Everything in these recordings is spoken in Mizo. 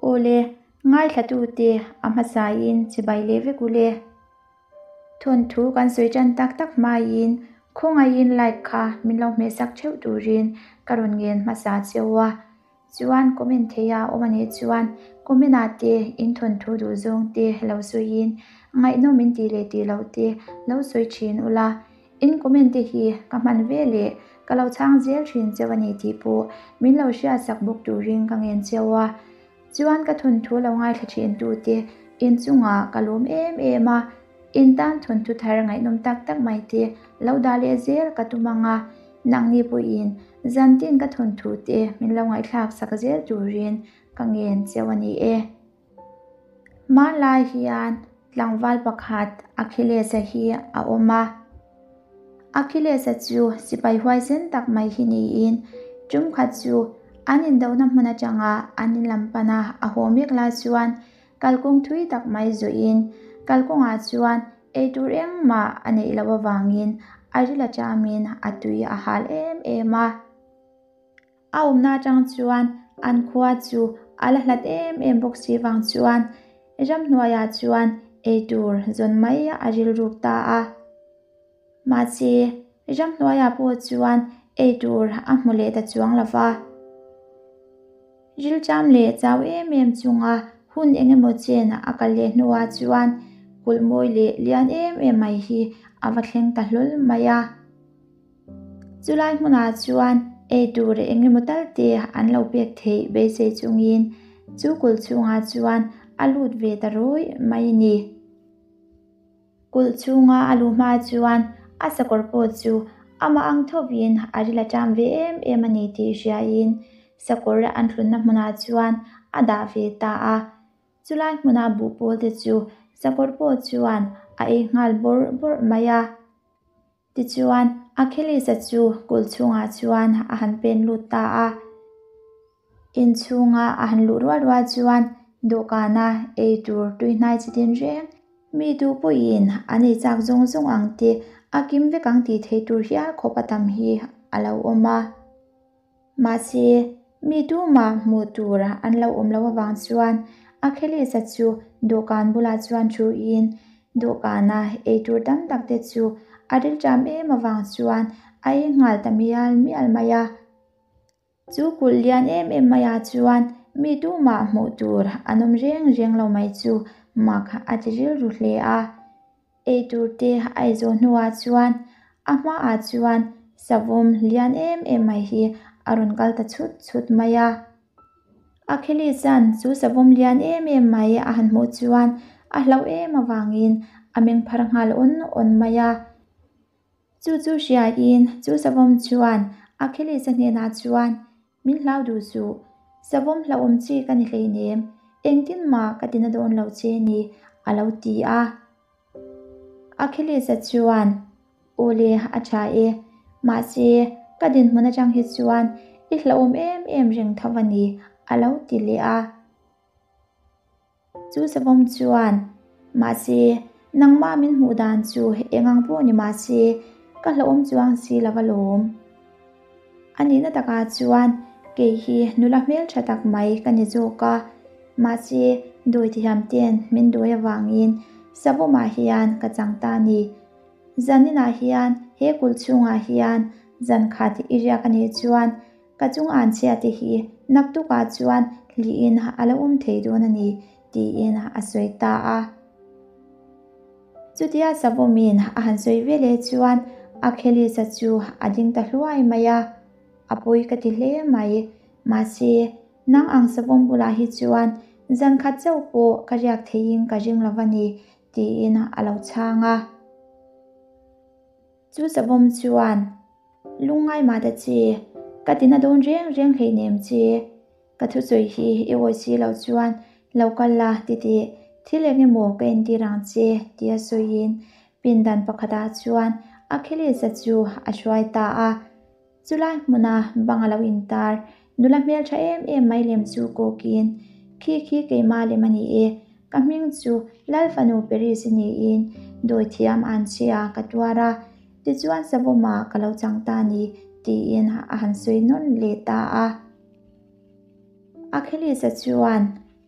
Awle, ngaithlatute a hmasain chibai leh vek ule. Thawnthu kan sawi tan tak tak hmaiin khawngaihin like kha min lo hmehsak theuh turin ka rawn ngen hmasa cheu a. Chuan comment theia awm a nih chuan comment ah te in thawnthu duh zawng te lo sawiin ngaihnawm in tih leh tih loh te lo sawi thin ula. In comment te hi ka hman ve leh ka lo chhang zel thin cheu a ni tih pawh min lo hriatsak bawk turin ka ngen cheu a. Chuan ka thawnthu lo ngaithla thin tute inchungah ka lawm em em a, in tan thawnthu thar ngaihnawm tak tak mai te lo dah leh zel ka tum ang a, nangni pawhin zantin ka thawnthu te min lo ngaihthlak sak zel turin ka ngen cheu a ni e. Hmanlai hian tlangval pakhat Achilles-a hi a awm a. Achilles-a chu sipai huaisen tak mai hi niin tum khat chu an indohna hmun atanga an in lam pana a haw mek lai chuan kalkawng thui tak mai zawhin kalkawngah chuan eitur engmah a neih loh avangin a ril aṭamin a tui a hal em em a. A awmna atang chuan an khua chu a la hlat em em bawk si vang chuan ramhnuaiah chuan eitur zawn mai a rilruk ta a. Mahse, ramhnuaiah pawh chuan eitur a hmu leh ta chuang lo va. Rilṭam leh chau em em chunga hun eng emaw chen a kal leh hnuah chuan kulh mawi leh lian em em mai hi a va thleng ta hlawl mai a. Chulai hmunah chuan ei tur eng emaw tal te an lo pek theih beisei chungin chu kulh chhungah chuan a lut ve ta rawih mai a ni. Kulh chhunga a luh hma chuan a sakawr pawh chu amah ang thovin a ril a ṭam ve em em a ni tih hriain sakawr an thlunna hmunah chuan a dah ve ta a. Chulai hmuna buh pawl te chu sakawr pawh chuan a ei nghal bawrh bawrh mai a. Tichuan, Achilles-a chu kulh chhungah chuan a han pen lut ta a. In chhunga a han luh rual rual chuan dawhkana ei tur tui hnai chi tin reng, mi tu pawhin an ei chak zawng zawng ang te a kim vek ang tih theih tur hial khawp a tam hi a lo awm a. Mahse, mi tumah hmuh tur an lo awm loh avang chuan Achilles-a chu dawhkan bulah chuan thuin dawhkana eitur tam tak te chu a rilṭam em avang chuan a ei nghal ta mial mial mai a. Chu kulh lian em em maiah chuan mi tumah hmuh tur an awm reng reng lo mai chu mak a ti rilru hle a. Eitur te a ei zawh hnuah chuan a hmaah chuan savawm lian em em mai hi a rawn kal ta chhut chhut mai a. Achilles-a'n chu savawm lian em em mai a han hmuh chuan a hlauh em avangin a meng phar nghal awn awn mai a. Chu chu hriain chu savawm chuan Achilles-a hnenah chuan, Min hlau duh suh, savawm hlauhawm chi ka ni hleinem, engtin mah ka tina dawn lo che ni, a lo ti a. Achilles-a chuan, Aw le, a tha e, mahse ka dinhmun atang hi chuan i hlauhawm em em reng tho a ni, a lo ti leh a. Chu savawm chuan, Mahse, nangmah min hmuh dan chu eng ang pawh ni mahse, ka hlauhawm chuang si lo alawm. A nihna takah chuan kei hi nula hmeltha tak mai ka ni zawk a, mahse dawi thiam ten min dawi avangin savawmah hian ka chang ta a ni. Zaninah hian he kulh chhungah hian zan khat i riak a nih chuan Ka chung an chhia te hi naktukah chuan hliin a lo awm thei dawn a ni, tiin a sawi ta a. Chutia Savawmin a han sawi ve leh chuan Achilles-a chu a ding ta hluai mai a, A pawi ka ti hle mai, mahse nang ang Savawm bulah hi chuan zan khat chauh pawh ka riak theiin ka ring lo va ni, tiin a lo chhang a. Chu Savawm chuan, Lungngai mah ta che, ka tina dawn reng reng hleinem che. Ka thusawi hi i awi si loh chuan lo kal la ti teh, thil eng emaw ka entir ang che tia sawiin pindan pakhatah chuan Achilles-a chu a hruai ta a. Chulai hmuna bang a lo intar, nula hmeltha em em mai lem chu kawkin, Khi khi keimah lem a ni e, ka hming chu Lal fanu Paris i niin dawithiam an chhia ka tuar a, tichuan savawmah ka lo chang ta ni, tiin a han sawi nawn leh ta a. Achilles-a chuan.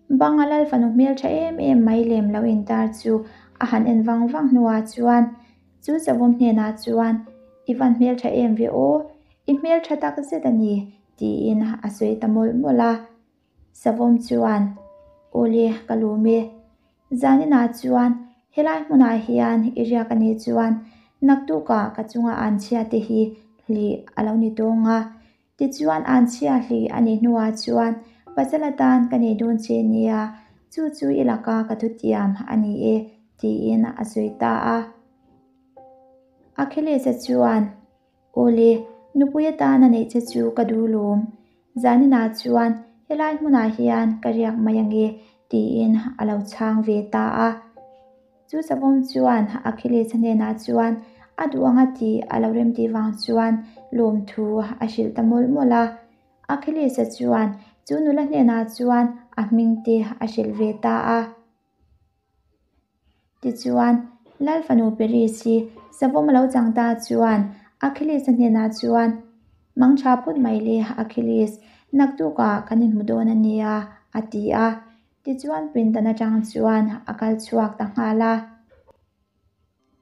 Banga lal fanu hmeltha em em mai lem lo intar chu a han en vang vang hnuah chuan chu savawm hnenah chuan, I van hmeltha em ve aw, i hmeltha tak zet a ni, tiin a sawi ta mawlh mawlh a. Savawm chuan, Awle, ka lawm e. Zaninah chuan helai hmunah hian i riak a nih chuan naktukah ka chunga an chhia te hi hlih a lo ni tawng a. Tichuan an chhia hlih a nih hnuah chuan pasal atan ka nei dawn che nia, chu chu i laka ka thutiam a ni e, tiin a sawi ta a. Achilles-a chuan, Awle, nupui atan a neih che chu ka duh lawm. Zaninah chuan helai hmunah hian ka riak mai ange, tiin a lo chhang ve ta a. Chu savawm chuan Achilles-a hnenah chuan a duh anga tih a lo remtih vang chuan lawmthu a hrilh ta mawlh mawlh a. Achilles-a chuan chu nula hnenah chuan a hming te a hrilh ve ta a. Tichuan, Lal fanu Paris hi savawm a lo chang ta chuan Achilles-a hnenah chuan, Mang tha phawt mai le Achilles, naktukah kan inhmu dawn a nia, a ti a. Tichuan pindan atang chuan a kal chhuak ta nghal a.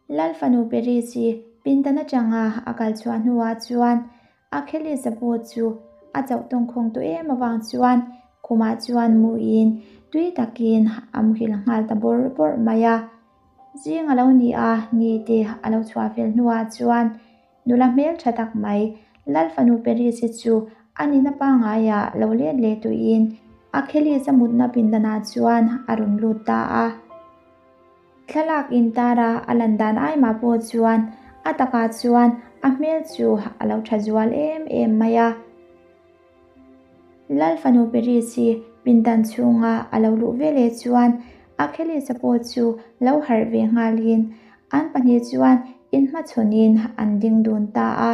Lal fanu Paris hi pindan atanga a kal chhuah hnuah chuan Achilles-a pawh chu a chauh tawngkhawng tawh em avang chuan khumah chuan muin tui takin a muhil nghal ta bawrh bawrh mai a. Zing a lo ni a, ni te a lo chhuah fel hnuah chuan nula hmel tha tak mai Lal fanu Paris-i chu a nihna pangaiah lo let leh tuiin Achilles-a mutna pindanah chuan a rawn lut ta a. Thlalak intara a lan dan aimah pawh chuan a takah chuan a hmel chu a lo tha zual em em mai a. Lal fanu Paris hi pindan chhunga a lo luh veleh chuan Achilles-a pawh chu lo harh ve nghalin an pahnih chuan inhmachhawnin an ding dun ta a.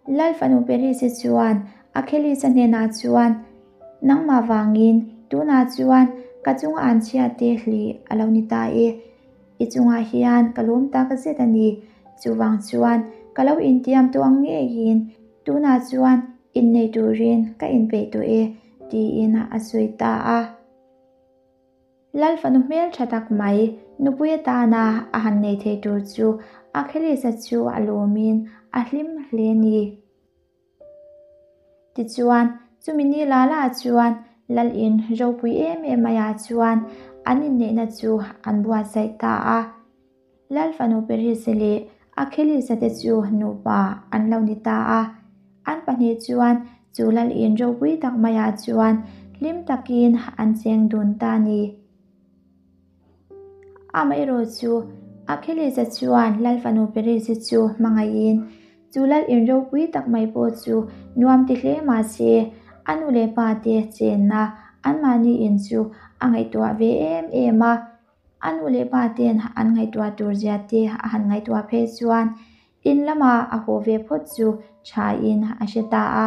Lal fanu Paris-i chuan Achilles-a hnenah chuan, Nangmah vangin tunah chuan ka chunga an chhiate hlih a lo ni ta e. I chungah hian ka lawm tak zet a ni. Chuvang chuan ka lo intiam tawh ang ngeiin tunah chuan innei turin ka inpeih tawh e, tiin a sawi ta a. Lal fanu hmel tha tak mai, nupui atana a han nei thei tur chu Achilles-a chu a lawmin a hlim hle ni. Tichuan, chumi ni la la chuan Lal in ropui em em maiah chuan an inneihna chu an buatsaih ta a. Lal fanu Paris-a leh Achilles-a te chu nupa an lo ni ta a. An pahnih chuan chu lal in ropui tak maiah chuan hlim takin an cheng dun ta a ni. Amaherawh chu Achilles-a chuan lal fanu Paris-i chu hmangaihin chu lal in ropui tak mai pawh chu nuam ti hle mah se a nu leh pa te chenna anmahni in chu a ngaihtuah ve em em a. A nu leh pa ten an ngaihtuah tur zia te a han ngaihtuah phei chuan in lama a haw ve phawt chu tha in a hre ta a.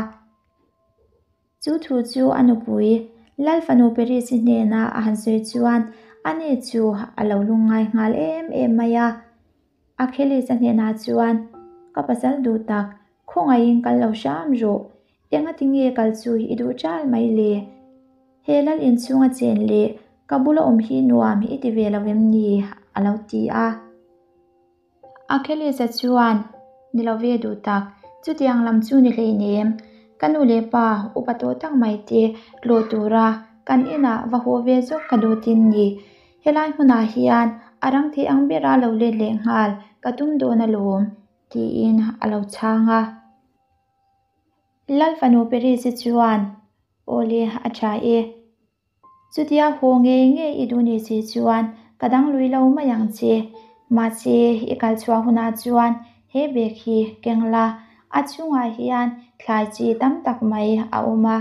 Chu thu chu a nupui Lal fanu Paris-i hnena a han sawi chuan ani chu a lo lungngai nghal em em mai a. Achilles-a hnenah chuan, Ka pasal duh tak, khawngaihin kal lo hram rawh. Engati nge kal chu i duh ṭal mai le? He lal inchhunga chen leh ka bula awm hi nuam i ti ve lo em ni? a lo ti a. Achilles-a chuan, Ni lo ve duh tak, chutiang lam chu ni hleinem. Ka nu leh pa upa tawh tak mai te tlawh tura kan inah va haw ve zawk ka duh tin ni. Helai hmunah hian a rang thei ang bera lo let leh nghal ka tum dawn alawm, tiin a lo chhang a. Lal fanu Paris-i chuan, Awle, a tha e. Chutia haw ngei ngei i duh ni si chuan ka dang lui lo mai ang che. Mahse, i kal chhuah hunah chuan he bag hi keng la, a chhungah hian thlai chi tam tak mai a awm a.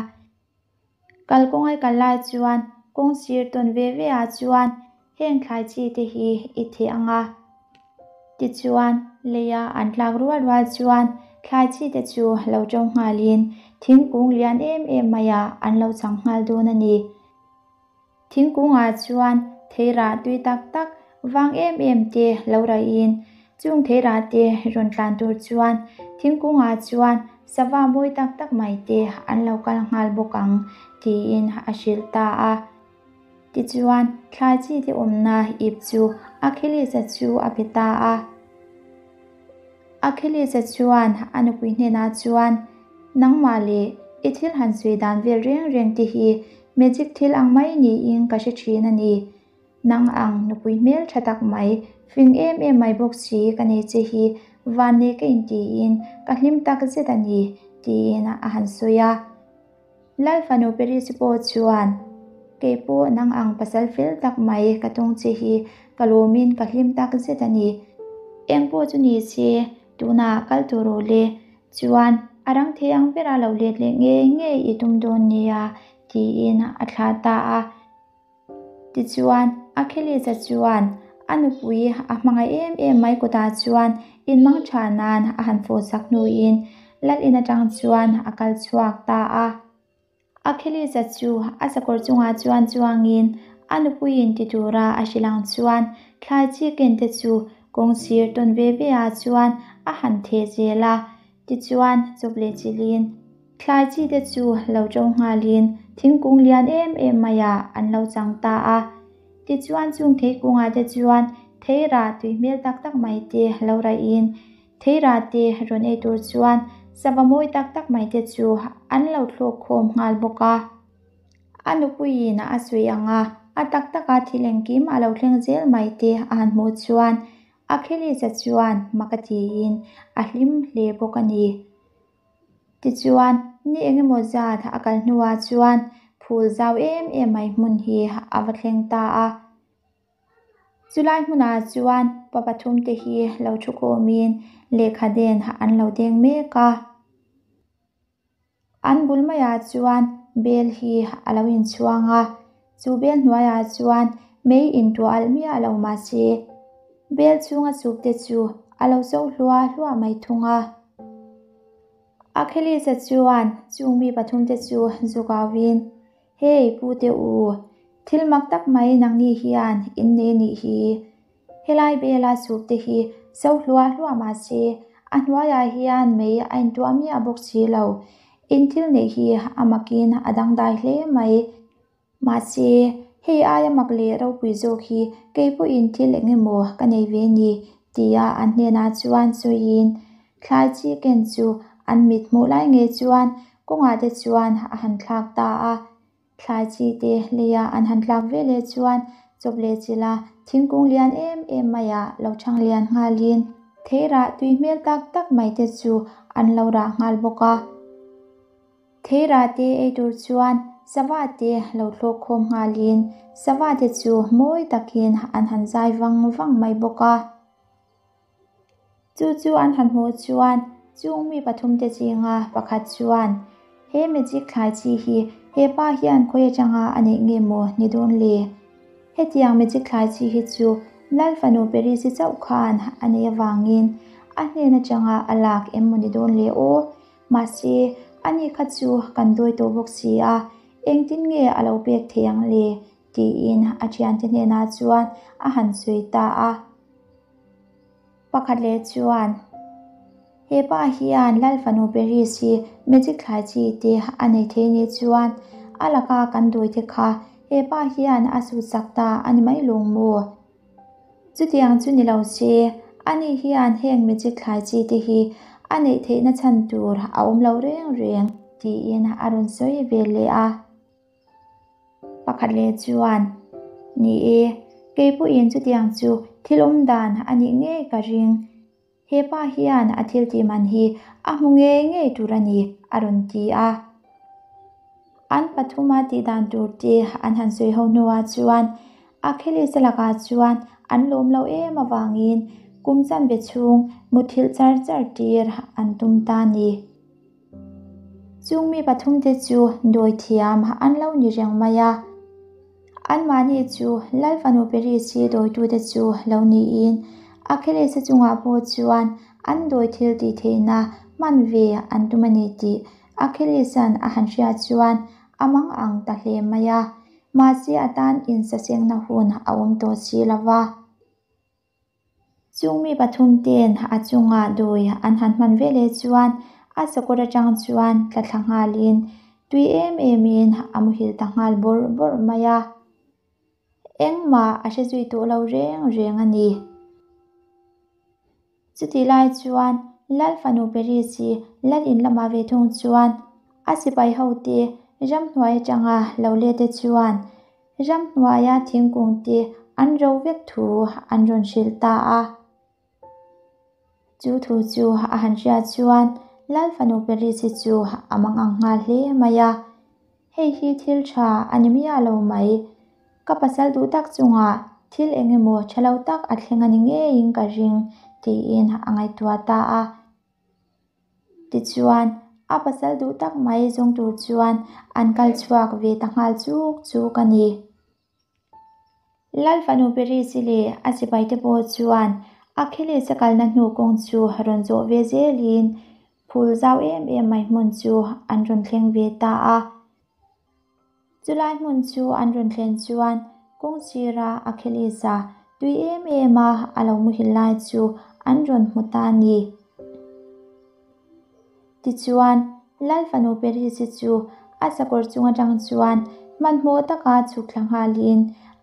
Kalkawng ai kal lai chuan kawng sir tawn ve ve ah chuan heng thlai chi te hi i theh ang a. Tichuan, leia an tlak rual rual chuan thlai chi te chu lo ṭo nghalin thingkung lian em em maiah an lo chang nghal dawn a ni. Thingkungah chuan theirah tui tak tak vang em em te lo raihin chung theirah te rawn tlan tur chuan thingkungah chuan sava mawi tak tak mai te an lo kal nghal bawk ang, tiin a hrilh ta a. Tichuan, thlai chi te awmna ip chu Achilles-a chu a pe ta a. Achilles-a chuan a nupui hnenah chuan, Nangmah leh i thil han sawi dan vel reng reng te hi magic thil ang mai niin ka hre thin a ni. Nang ang nupui hmel tha tak mai, fing em em mai bawk si ka nei che hi vannei ka intiin ka hlim tak zet a ni, tiin a han sawi a. Lal fanu Paris pawh chuan, Kei pawh nang ang pasal fel tak mai ka tawng che hi ka lawmin ka hlim tak zet a ni. Eng pawh chu ni se, tunah kal tur rawh le. Chuan, a rang thei ang bera lo let leh ngei ngei i tum dawn nia, tiin a thlah ta a. Tichuan, Achilles-a chuan a nupui a hmangaih em em mai kutah chuan inmang tha nan a han fawhsak hnuin lal in atang chuan a kal chhuak ta a. Achilles-a chu a sakawr chungah chuan chuangin a nupuiin ti tura a hrilh ang chuan thlai chi ken te chu kawng sir tawn ve ve ah chuan a han theh zel a. Tichuan, chawp leh chilhin thlai chi te chu lo ṭo nghalin thingkung lian em em maiah an lo chang ta a. Tichuan chung theikungah te chuan theirah tui hmel tak tak mai te lo raihin theirah te rawn ei tur chuan sava mawi tak tak mai te chu an lo thlawk khawm nghal bawk a. A nupuiin a sawi ang a, a tak taka thil engkim a lo thleng zel mai te a han hmuh chuan Achilles-a chuan mak a tiin a hlim hle bawk a ni. Tichuan, ni engemaw zat a kal hnuah chuan phul zau em em mai hmun hi a va thleng ta a. Chulai hmunah chuan pa pathumte hi lo thu khawmin lehkha den an lo deng mek a. An bul maiah chuan bel hi a lo inchhuang a, chu bel hnuaiah chuan mei intuah alh miah lo mah se, bel chhunga chhuk te chu a lo so hluah hluah mai thung a. Achilles-a chuan chung mi pathumte chu zuk auin, Hei pu te u, thil mak tak mai nangni hian in nei nih hi. Helai bela chhuk te hi so hluah hluah mah se, a hnuaiah hian mei a intuah miah bawk si lo. In thil neih hi a makin a dangdai hle mai. Mahse, hei aia mak leh ropui zawk hi kei pawhin thil eng emaw ka nei ve ni, tia an hnenah chuan sawiin thlai chi ken chu an mit hmuh lai ngei chuan kawngah te chuan a han thlak ta a. Thlai chi te leia an han tlak ve leh chuan chawp leh chilh a thingkung lian em em maiah lo chhang lian nghalin theirah tui hmel tak tak mai te chu an lo rah nghal bawk a. Theirah te ei tur chuan sava te lo thlawk khawm nghalin sava te chu mawi takin an han zai vang vang mai bawk a. Chu chu an han hmuh chuan chung mi pathumte zinga pakhat chuan, He magic thlai chi hi he pa hian khawi atanga a neih nge maw ni dawn le? Hetiang magic thlai chi hi chu Lal fanu Perisi chauh khan a neih avangin a hnen atanga a lak em maw ni dawn le aw? Mahse, ani kha chu kan dawi tawh bawk si a, engtin nge a lo pek thei ang le? tiin a thiante hnenah chuan a han sawi ta a. Pakhat leh chuan, He pa hian Lal fanu Paris hi magic thlai chi te a nei thei nih chuan a laka kan dawi te kha he pa hian a sut sak ta a ni mai lawng maw? Chutiang chu ni lo se, ani hian heng magic thlai chi te hi a neih theihna chhan tur a awm lo reng reng, tiin a rawn sawi ve leh a. Pakhat leh chuan, Ni e, kei pawhin chutiang chu thil awm dan a nih ngei ka ring. He pa hian a thil tih man hi a hmu ngei ngei tur a ni, a rawn ti a. An pathuma tih dan tur te an han sawi ho hnuah chuan Achilles-a lakah chuan an lawm lo em avangin kum chanve chhung muthilh char char tir an tum ta a ni. Chung mi pathumte chu dawi thiam an lo ni reng mai a. Anmahni chu Lal fanu Paris-i dawitute chu lo niin Achilles-a chungah pawh chuan an dawi thil tih theihna hman ve an tum a ni tih Achilles-a'n a han hriat chuan a mang ang ta hle mai a. Mahse a tan insasengna hun a awm tawh si lo va. Chung mi pathum ten a chunga dawi an han hman ve leh chuan A sakawr atang chuan tla thla nghalin tui em emin a muhil ta nghal bawrh bawrh mai a. Engmah a hre zui tawh lo reng reng a ni. Chutih lai chuan Lal fanu Perisi lal in lamah ve thung chuan a sipai hote ramhnuai atanga lo let te chuan ramhnuaia thingkung te an ro vek thu an rawn hrilh ta a. Chu thu chu a han hriat chuan Lal fanu Perisi chu a mang ang nghal hle mai a. Hei hi thil tha a ni miah lo mai. Ka pasal duh tak chungah thil eng emaw tha lo tak a thleng a ni ngeiin ka ring, tiin a ngaihtuah ta a. Tichuan, a pasal duh tak mai zawng tur chuan an kal chhuak ve ta nghal chuk chuk a ni. Lal fanu Perisi leh a sipaite pawh chuan Achilles-a kalna hnu kawng chu rawn zawh ve zelin phul zau em em mai hmun chu an rawn thleng ve ta a. Chulai hmun chu an rawn thlen chuan kawng sira Achilles-a tui em em a a lo muhil lai chu an rawn hmu ta a ni. Tichuan, Lal fanu Perisi chu a sakawr chung atang chuan hmanhmawh taka chhuk thla nghalin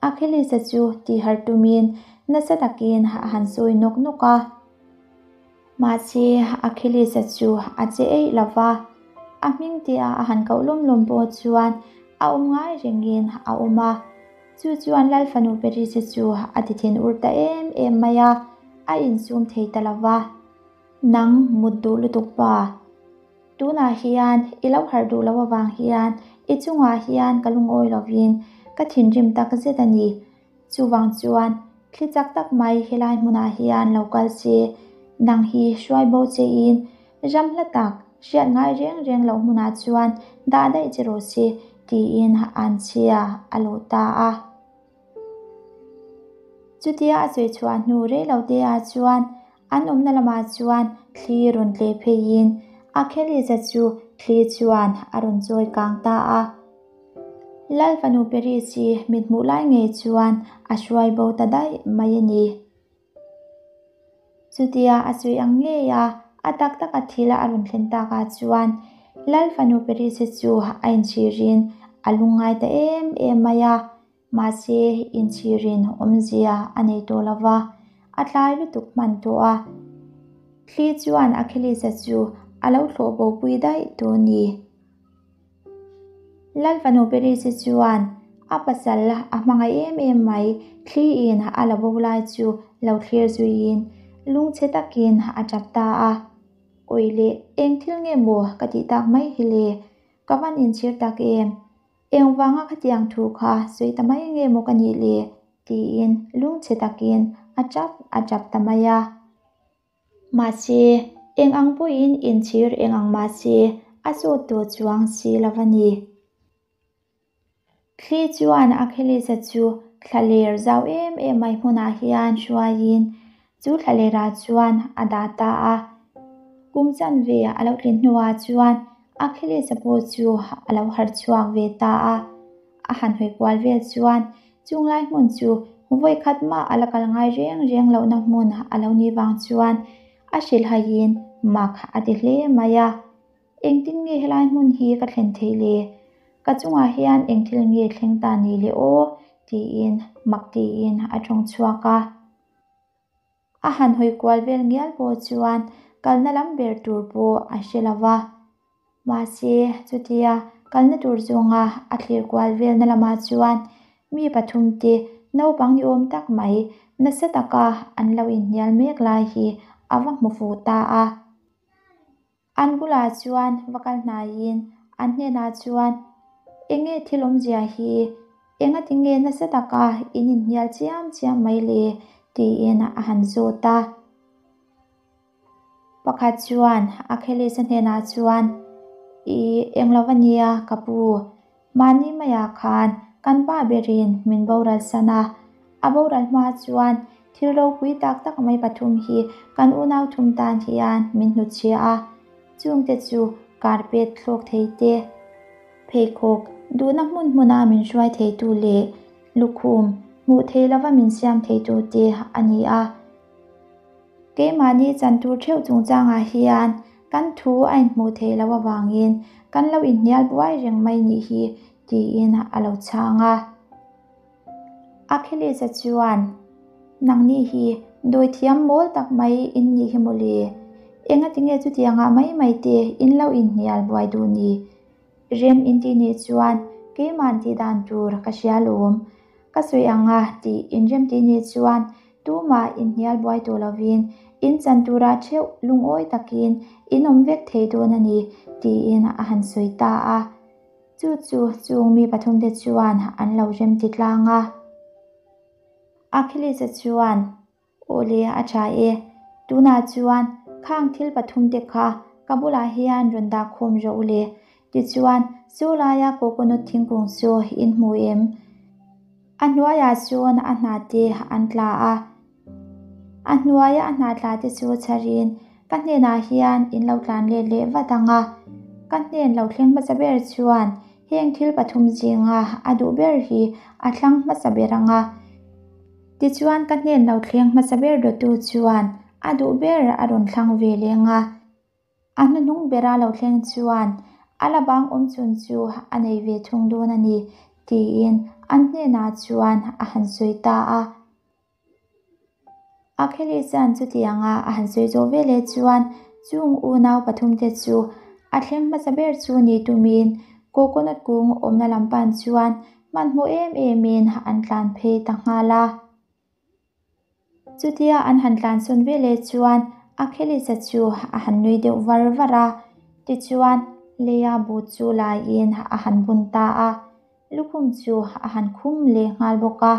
Achilles-a chu tihharh tumin nasa takin a han sawi nawk nawk a. Mahse, Achilles-a chu a che eih lo va, a hming tia a han koh lawm lawm pawh chuan a awm ngai rengin a awm a. Chu chuan Lal fanu Perisi chu a ti thin ur ta em em mai a, a insum thei ta lo va. Nang mut duh lutuk pa. Tunah hian i lo harh duh loh avang hian i chungah hian ka lungawi lovin ka thinrim tak zet a ni. Chuvang chuan thli chak tak mai helai hmunah hian lo kal se, nang hi hruai bo chein ram hla tak hriat ngai reng reng loh hmunah chuan dah daih che rawh se tiin anchhia a lawh ta a. Chutia a sawi chhuah hnu rei lo te ah chuan an awmna lamah chuan thli rawn tleh pheiin Achilles-a chu thli chuan a rawn chawi kang ta a. Lal fanu Paris-i mit hmuh lai ngei chuan a hruai bo ta daih mai a ni. Chutia a sawi ang ngei a, a tak tak a thil a rawn thlen takah chuan Lal fanu Paris-i chu a inchhirin a lungngai ta em em mai a. Mahse, inchhirin awmzia a nei tawh lo va, a tlai lutuk hman tawh a. Thli chuan Achilles-a chu a lo thlawh bo pui daih tawh a ni. Lal fanu Paris-i chuan a pasal a hmangaih em em mai, thliin a la bo lai chu lo thlir zuiin lungchhe takin a tap ta a. Awi leh, eng thil nge maw ka tih tak mai hi le? Ka van inchhir tak em? Engvanga khatiang thu kha sawi ta mai nge maw ka nih le? tiin lungchhe takin a tap a tap ta mai a. Mahse, eng ang pawhin inchhir eng ang mahse a sawt tawh chuang si lo a ni. Thli chuan Achilles-a chu thlaler zau em em mai hmunah hian hruaiin chu thlalerah chuan a dah ta a. Kum chanve a lo tlin hnuah chuan Achilles-a pawh chu a lo harh chhuak ve ta a. A han hawi kual vel chuan Chung lai hmun chu vawi khat mah a la kal ngai reng reng lohna hmun a lo nih vang chuan a hrilhaiin mak a ti hle mai a. Engtin nge helai hmun hi ka thlen theih le? Ka chungah hian eng thil nge thleng ta ni le aw? tiin mak tiin a tawng chhuak a. A han hawi kual vel ngial pawh chuan kalna lam ber tur pawh a hre lo va. Mahse, chutia kalna tur zawnga a thlir kual velna lamah chuan mi pathumte naupang ni awm tak mai nasa taka an lo inhnial mek lai hi a va hmu fuh ta a. An bulah chuan va kal hnaiin an hnenah chuan, Enge thil awmzia hi? Engati nge nasa taka in inhnial chiam chiam mai le? tiin a han zawt a. Pakhat chuan Achilles-a hnenah chuan, I eng lo va nia, ka pu. Mahni maiah khan kan pa berin min boral san a. A boral hma chuan thil ropui tak tak mai pathum hi kan unau thum tan hian min hnutchhia a. Chungte chu carpet thlawk thei te, pheikhawk duhna hmun hmuna min hruai theitu leh lukhum hmuh thei lova min siam theitu te a ni a. Keimahni chan tur theuh chungchangah hian Kan thu a inhmuh theih loh avangin kan lo inhnial buai reng mai nih hi, tiin a lo chhang a. Achilles-a chuan, Nangni hi dawithiam mawl tak mai in nih hi mawle. Engatinge chutiangah mai mai te in lo inhnial buai duh ni? Rem in tih nih chuan keimahn tih dan tur ka hria lawm. Ka sawi ang a tih inrem tih nih chuan tumah inhnial buai tawh lovin in chan turah theuh lungawi takin in awm vek thei dawn a ni, tiin a han sawi ta a. Chu chu chung mi pathumte chuan an lo rem ti tlang a. Achilles-a chuan, Aw le, a tha e. Tunah chuan khang thil pathumte kha ka bulah hian rawn dah khawm rawh u le. Tichuan, chu laia coconut thingkung chu in hmu em? A hnuaiah chuan a hna te an tla a. A hnuaia a hna tla te chu chharin ka hnenah hian in lo tlan let leh vat ang a. Ka hnen lo thleng hmasa ber chuan heng thil pathum zinga a duh ber hi a thlang hmasa ber ang a. Tichuan ka hnen lo thleng hmasa ber dawtu chuan a duh ber a rawn thlang ve leng a. A hnuhnung bera lo thleng chuan a la bang awm chhun chu a nei ve thung dawn a ni, tiin an hnenah chuan a han sawi ta a. Achilles-a'n chutianga a han sawi zawh veleh chuan chung unau pathumte chu a thleng hmasa ber chu ni tumin coconut kung awmna lam pan chuan hmanhmawh em emin an tlan phei ta nghal a. Chutia an han tlansawn veleh chuan Achilles-a chu a han nui deuh var var a, tichuan leia bu chu laiin a han bun ta a, lukhum chu a han khum leh nghal bawk a.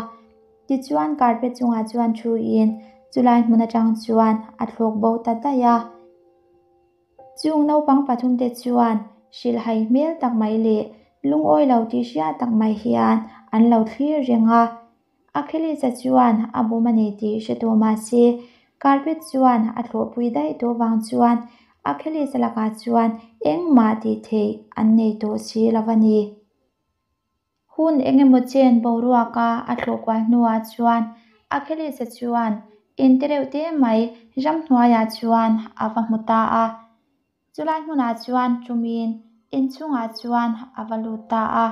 Tichuan carpet chungah chuan thuin chulai hmun atang chuan a thlawk bo ta daih a. Chung naupang pathumte chuan hrilhhai hmel tak mai leh lungawi lo tih hriat tak mai hian an lo thlir reng a. Achilles-a chuan a bum a ni tih hre tawh mah se, carpet chuan a thlawhpui daih tawh vang chuan Achilles-a lakah chuan engmah tih theih an nei tawh si lo a ni. Hun eng emaw chen boruaka a thlawh kual hnuah chuan Achilles-a chuan in te reuh te mai ramhnuaiah chuan a va hmu ta a. Chulai hmunah chuan ṭumin inchhungah chuan a va lut ta a.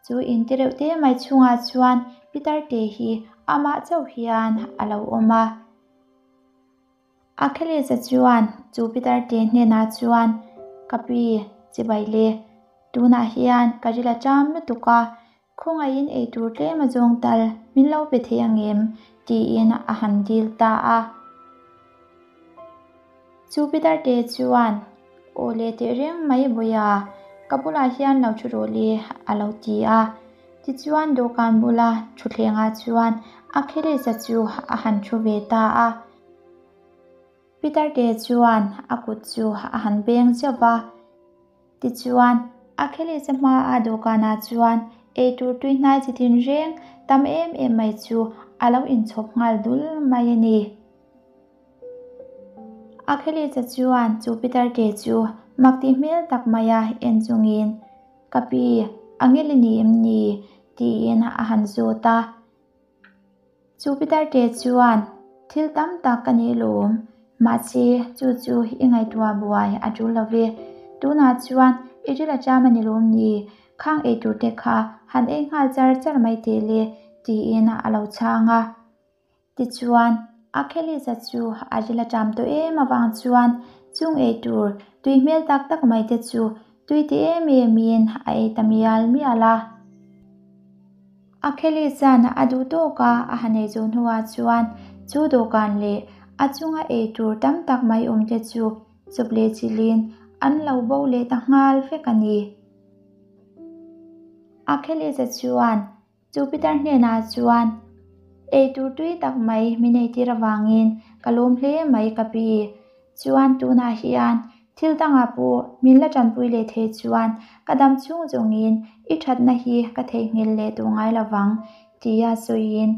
Chu in te reuh te mai chhungah chuan Pitar te hi amah chauh hian a lo awm a. Achilles-a chuan chu Pitar te hnenah chuan, Ka pi, chibai le. Tunah hian ka ril a ṭam lutuk a, Khawngaihin eitur tlem a zawng tal min lo pe thei ang em? tiin a han dil ta a. Chu Peter te chuan, Aw le teh reng mai Bawiha, ka bulah hian lo thu rawh le a lo ti a. Tichuan dawhkan bula thutthlengah chuan Achilles-a chu a han thu ve ta a. Peter te chuan a kut chu a han beng zeuh va. Tichuan, Achilles-a hmaa dawhkanah chuan eitur tuihnai chi tinreng tam em em mai chu a lo inchhawp nghal dul mai a ni. Achilles-a chuan chu Peter te chu mak tih hmel tak maia en chungin, Ka pi, angel i ni em ni? tiin a han zawt a. Chu Pitarte chuan, Thil tam tak ka nih lawm, mahse chu chu i ngaihtuah buai a tul lo ve. Tunah chuan i ril a ṭam a ni lawm ni? Khang ei tur te kha han ei nghal char char mai teh le, tiin a lo chhang a. Tichuan, Achilles-a chu a ril a ṭam tawh em avang chuan chung ei tur tui hmel tak tak mai te chu tui ti em emin a ei ta mial mial a. Achilles-a'n a duh tawka a han ei zawh hnuah chuan chu dawhkan leh a chunga ei tur tam tak mai awm te chu chawp leh chilhin an lo bo leh ta nghal vek a ni. Achilles-a chuan chu Peter hnenah chuan, Ei tur tui tak mai min eitir avangin ka lawm hle mai ka pi. Chuan tunah hian thil dangah pawh min la tanpui leh thei chuan ka dam chhung zawngin i thatna hi ka theihnghilh leh duh ngai lovang tia sawiin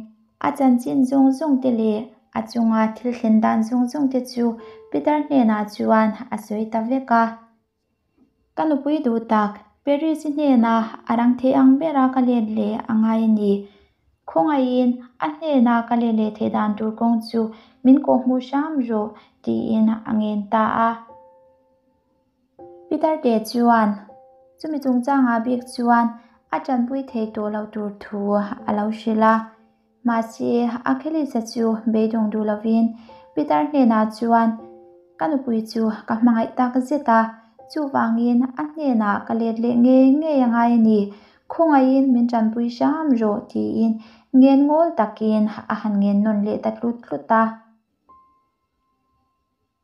a chanchin zawng zawng te leh a chunga thil thlen dan zawng zawng te chu Peter hnenah chuan a sawi ta vek a. Ka nupui duh tak, Paris-i hnena a rang thei ang bera ka let leh a ngai a ni. Khawngaihin a hnena ka let leh theih dan tur kawng chu min kawhhmuh hram rawh, tiin a ngen ta a. Pitarte chuan chumi chungchangah bik chuan a tanpui thei tawh lo tur thu a lo hrilh a. Mahse, Achilles-a chu beidawng duh lovin Pitar hnenah chuan, Ka nupui chu ka hmangaih tak zet a, chuvangin a hnenah ka let leh ngei ngei a ngai a ni, khawngaihin min tanpui hram rawh tiin ngen ngawl takin a han ngen nawn leh ta tlut tlut a.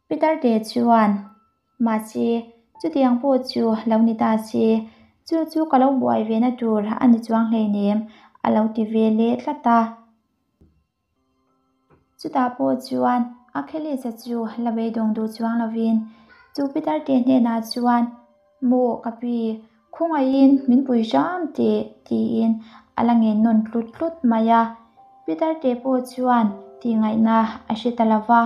Pitarte chuan, Mahse, chutiang pawh chu lo ni ta se, chu chu ka lo buai ve na tur a ni chuang hleinem, a lo ti ve leh tlat a. Chutah pawh chuan Achilles-a chu la beidawng duh chuang lovin chu Pitarte hnenah chuan, Maw ka pi, khawngaihin min pui hram teh, tiin a la ngen nawn tlut tlut mai a. Pitarte pawh chuan tihngaihna a hre ta lo va.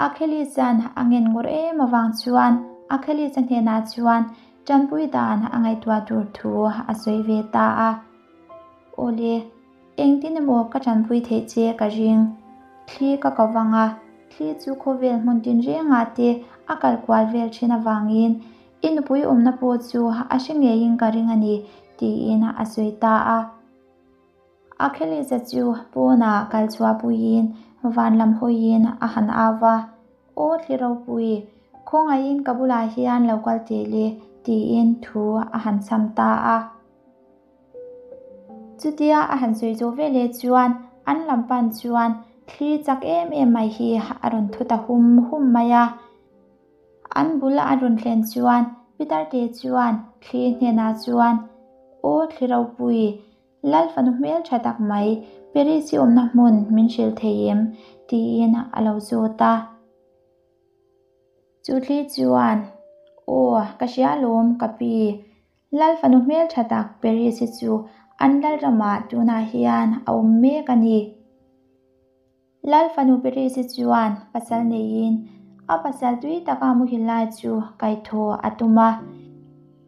Achilles-a'n a ngen ngawr em avang chuan Achilles-a hnenah chuan tanpui dan a ngaihtuah tur thu a sawi ve ta a. Awle, engtin emaw ka tanpui theih che ka ring. Thli ka ko vang a, thli chu khawvel hmun tinrengah te a kal kual vel thin avangin i nupui awmna pawh chu a hre ngeiin ka ring a ni, tiin a sawi ta a. Achilles-a chu pawnah kal chhuah puiin van lam hawiin a han au va, Aw thli ropui, khawngaihin ka bulah hian lo kal teh le, tiin thu a han chham ta a. Chutia a han sawi zawh veleh chuan an lam pan chuan thli chak em em mai hi a rawn thu ta hum hum mai a. An bul a rawn thlen chuan Pitarte chuan thli hnenah chuan, Aw thli ropui, Lal fanu hmel tha tak mai, Paris i awmna hmun min hrilh thei em? tiin a lo zawt a. Chu thli chuan, Aw, ka hria alawm, ka pi. Lal fanu hmel tha tak Paris hi chu an lalramah tunah hian a awm mek a ni. Lal fanu Perisi chuan pasal neiin a pasal tui taka muhil lai chu kaithaw a tum a.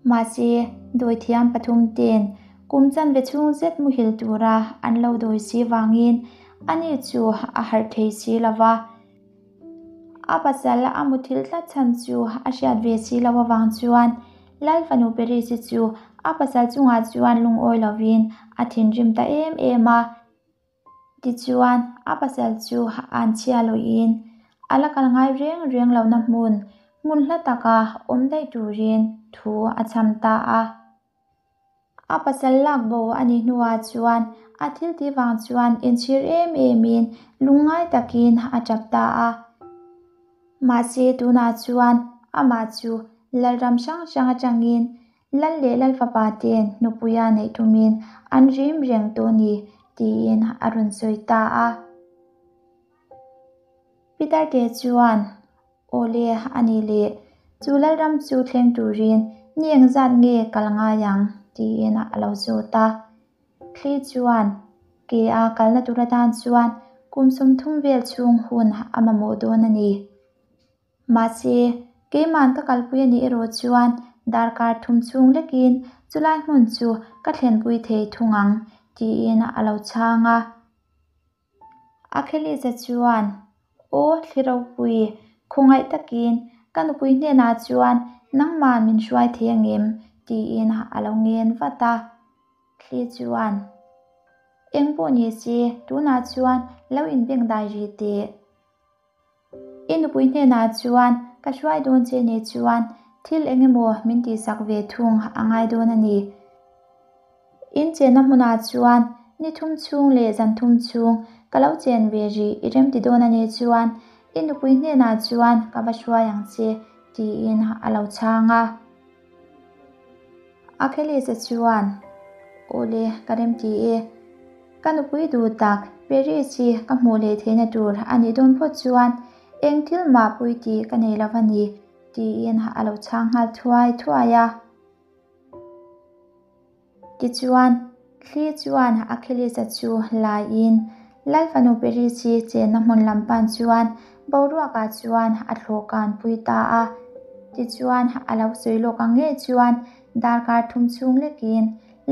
Mahse, dawithiam pathum ten kum chanve chhung zet muhil tura an lo dawi si vangin ani chu a harh thei si lo va. A pasal a muthilh tlat chhan chu a hriat ve si lo avang chuan Lal fanu Perisi chu a pasal chungah chuan lungawi lovin a thinrim ta em em a. Tichuan, a pasal chu an chhia loin a la kal ngai reng reng lohna hmun, hmun hla taka awm daih turin thu a chham ta a. A pasal lak bo a nih hnuah chuan a thil tih vang chuan inchhir em emin lungngai takin a tap ta a. Mahse, tunah chuan amah chu lalram hrang hrang atangin Lal leh Lal fapa ten nupuia neih tumin an rim reng tawh ni, tiin a rawn sawi ta a. Pitarte chuan, Awle, a ni le, chu Lalram chu thleng turin ni engzat nge kal ngai ang? tiin a lo zawt a. Thli chuan, Ke a kalna tur atan chuan kum 30 vel chhung hun a mamawh dawn a ni. Mahse, keiman ka kalpui a nih erawh chuan darkar thum chhung lekin chulai hmun chu ka thlenpui thei thung ang, tiin a lo chhang a. Achilles-a chuan, Aw thli ropui, khawngaih takin ka nupui hnenah chuan nangman min hruai thei angem? tiin a lo ngen vat a. Thli chuan, Eng pawh ni se, tunah chuan lo inbengdai rih teh. I nupui hnenah chuan ka hruai dawn che ni chuan thil eng emaw min tihsak ve thung a ngai dawn a ni. In chenna hmunah chuan ni thum chhung leh zan thum chhung ka lo chen ve rih i remti dawn a nih chuan i nupui hnenah chuan ka va hruai ang che tiin a lo chhang a. Achilles-a chuan, Awle, ka remti e. Ka nupui duh tak, Paris hi ka hmuh leh theihna tur a nih dawn phawt chuan eng thil mah pui tih ka nei lo a ni, tiin a lo chhang nghal thuai thuai a. Tichuan, thli chuan Achilles-a chu laiin Lal fanu Paris hi chenna hmun lam pan chuan boruakah chuan a thlawhkan pui ta a. Tichuan, a lo sawi lawk ang ngei chuan darkar thum chhung lekin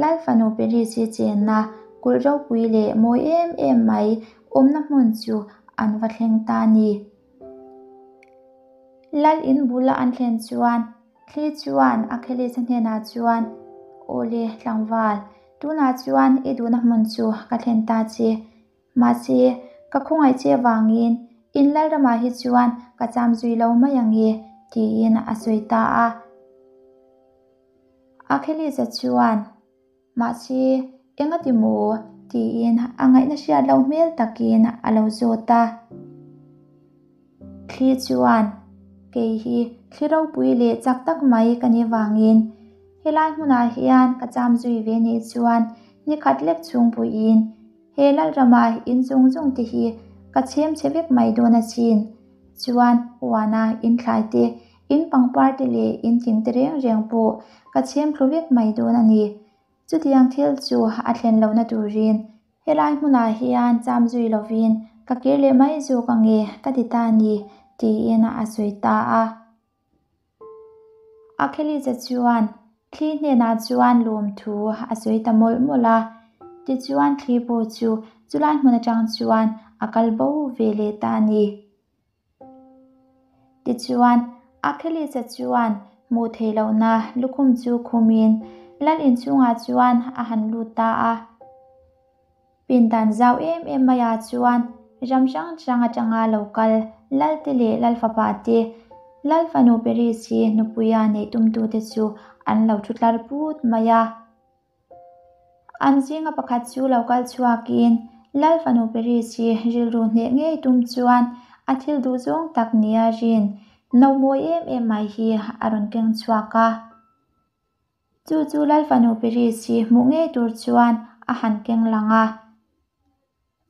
Lal fanu Paris hi chenna kulh ropui leh mawi em em mai awmna hmun chu an va thleng ta a ni. Lal in bula an thlen chuan Thli chuan Achilles-a hnenah chuan, Aw le, tlangval, tunah chuan i duhna hmun chu ka thlen ta che. Mahse, ka khawngaih che avangin in lalramah hi chuan ka cham zui lo mai ang e, tiin a sawi ta a. Achilles-a chuan, Mahse, engati maw? tiin a ngaihna hriat loh hmel takin a lo zawt a. Thli chuan, Kei hi thli ropui leh chak tak mai ka nih vangin helai hmunah hian ka cham zui ve nih chuan ni khat lek chhung puiin he Lalrama in zawng zawng te hi ka chhem chhe vek mai dawn asin. Chuan huana in thlai te, in pangpar te leh in thing te reng reng pawh ka chhem thlu vek mai dawn a ni. Chutiang thil chu a thlen lohna turin helai hmunah hian cham zui lovin ka kir leh mai zawk ange ka ti ta a ni, tiin a sawi ta a. Achilles-a chuan thli hnenah chuan lawmthu a sawi ta mawlh mawlh a, tichuan thli pawh chu chulai hmun atang chuan a kal bo ve leh ta a ni. Tichuan, Achilles-a chuan hmuh theih lohna lukhum chu khumin lal inchhungah chuan a han lut ta a. Pindan zau em em maiah chuan ram hrang hrang atanga lo kal Lalte leh Lalfapa te, Lalfanu Paris-i nupuia neih tumtute chu an lo thu tlar put mai a. An zinga pakhat chu lo kal chhuakin Lalfanu Paris-i rilru hneh ngei tum chuan a thil duh zawng tak nia rin no mawi em em mai hi a rawn keng chhuak a. Chu chu Lalfanu Paris-i hmuh ngei tur chuan a han keng lang a.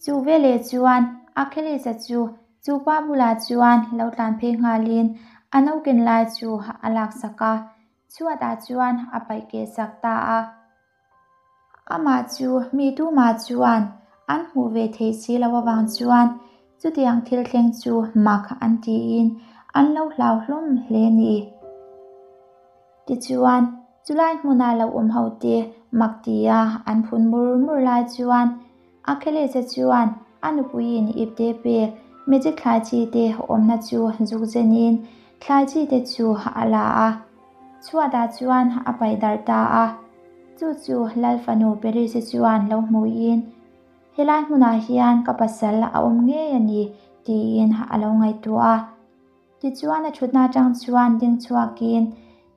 Chu veleh chuan Achilles-a chu chu pa bulah chuan lo tlan phei nghalin a nauken lai chu a laksak a, chhuatah chuan a paih keh sak ta a. Amah chu mi tumah chuan an hmuh ve theih si loh avang chuan chutiang thil thleng chu mak an tiin an lo hlau hlawm hle a ni. Tichuan, chulai hmuna lo awm ho te mak tia an phun mur mur lai chuan Achilles-a chuan a nupuiin ipte pek magic thlai chi te awmna chu zuk zenin thlai chi te chu a la a, chhuatah chuan a paih darh ta a. Chu chu Lal fanu Paris-i chuan lo hmuhin, Helai hmunah hian ka pasal a awm ngei a ni, tiin a lo ngaihtuah a. Tichuan a thutna atang chuan ding chhuakin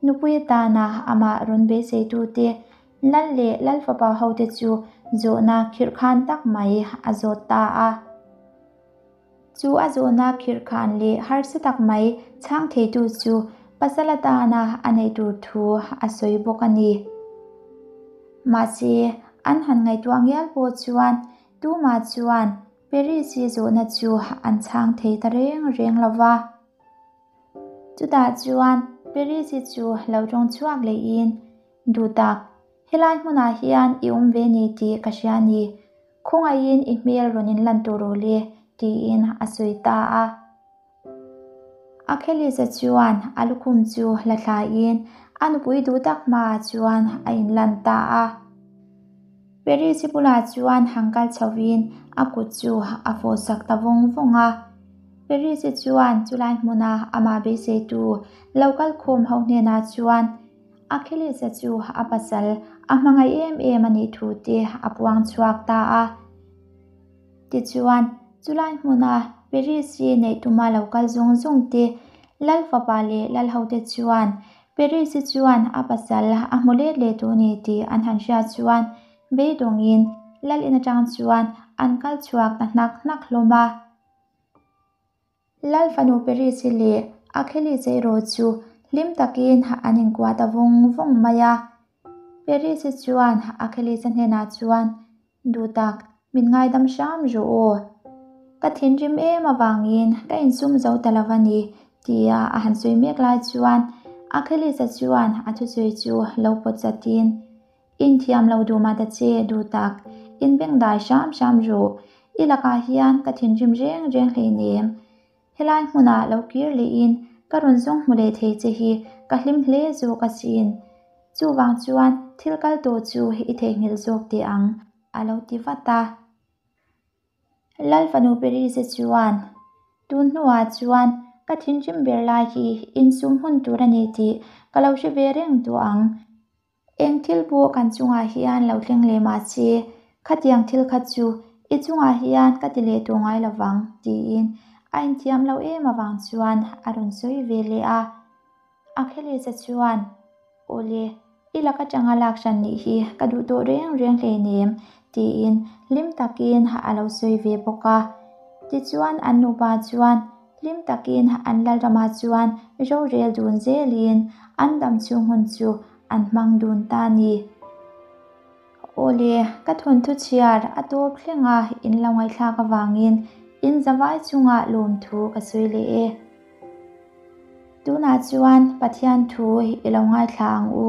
nupui atana amah rawn beiseitute Lal leh Lal fapa hote chu zawhna khirhkhan tak mai a zawt ta a. Chu a zawhna khirhkhan leh harsa tak mai chhang theitu chu pasal atana a neih tur thu a sawi bawk a ni. Mahse, an han ngaihtuah ngial pawh chuan tumah chuan Paris-i zawhna chu an chhang thei ta reng reng lo va. Chutah chuan Paris-i chu lo tawng chhuak lehin, Duhtak, helai hmunah hian i awm ve ni tih ka hria a ni. Khawngaihin i hmel rawn inlan tur aw le, tiin a sawi ta a. Achilles-a chuan a lukhum chu la thlaiin a nupui duh tak hmaah chuan a inlan ta a. Paris-i bulah chuan han kal chhoin a kut chu a fawhsak ta vawng vawng a. Paris-i chuan chulai hmuna amah beiseitu lo kal khawm ho hnenah chuan Achilles-a chu a pasal a hmangaih em em a nih thu te a puang chhuak ta a. Tichuan, chulai hmuna Paris-i neih tuma lo kal zawng zawng te, Lal fapa leh Lal hote chuan Paris-i chuan a pasal a hmu let leh tur ni tih an han hriat chuan beidawngin Lal in atang chuan an kal chhuak ta hnak hnak hlawm a. Lal fanu Paris-i leh Achilles erawh chu hlim takin an inkuah ta vawng vawng mai a. Paris-i chuan Achilles-a hnenah chuan, Duhtak, min ngaidam hram rawh aw. Ka thinrim em avangin ka insum zo ta lo a ni, tia a han sawi mek lai chuan Achilles-a chuan a thusawi chu lo pawt chatin, Inthiam lo duh mah ta che, duhtak, inbengdai hram hram rawh. I lakah hian ka thinrim reng reng hleinem. Helai hmunah lo kir lehin ka rawn zawng hmu leh thei che hi ka hlim hle zawk asin. Chuvang chuan thil kal tawh chu i theihnghilh zawk teh ang, a lo ti vat a. Lal fanu Perise chuan, Tun hnuah chuan ka thinrim ber lai hi insum hun tur a ni tih ka lo hre ve reng tawh ang. Eng thil pawh kan chungah hian lo thleng leh mah se, khatiang thil kha chu i chungah hian ka ti leh tawh ngai lovang, tiin a inthiam loh em avang chuan a rawn sawi ve leh a. Achilles-a chuan, Awle, i lak atanga lak hran nih hi ka duh tawh reng reng hleinem, tiin hlim takin a lo sawi ve bawk a. Tichuan an nupa chuan hlim takin an lalramah chuan rorel dun zelin an dam chhung hun chu an hmang dun ta a ni. Awle, ka thawnthu chhiar a tawp thleng a in lo ngaihthlak avangin in zavai chungah lawmthu ka sawi leh e. Tunah chuan Pathian thu i lo ngaithla ang u.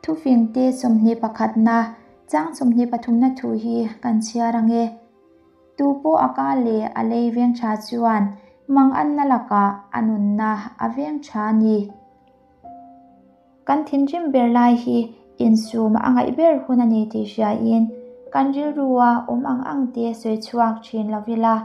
Thufingte 21na, chang 23na thu hi kan chhiar ang e. Tu pawh a ka leh a lei veng tha chuan manganna lakah a nunna a veng tha a ni. Kan thinrim ber lai hi insum a ngaih ber hun a ni tih hriain kan rilrua awm ang ang te sawi chhuak thin lo ila.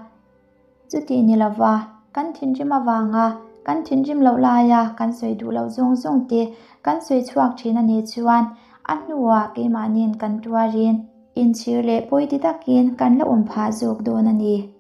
Chuti ni lova, kan thinrim avanga kan thinrim loh laia kan sawi duh loh zawng zawng te kan sawi chhuak thin a nih chuan a hnuah keimahniin kan tuarin inchhir leh pawi ti takin kan la awm phah zawk dawn a ni.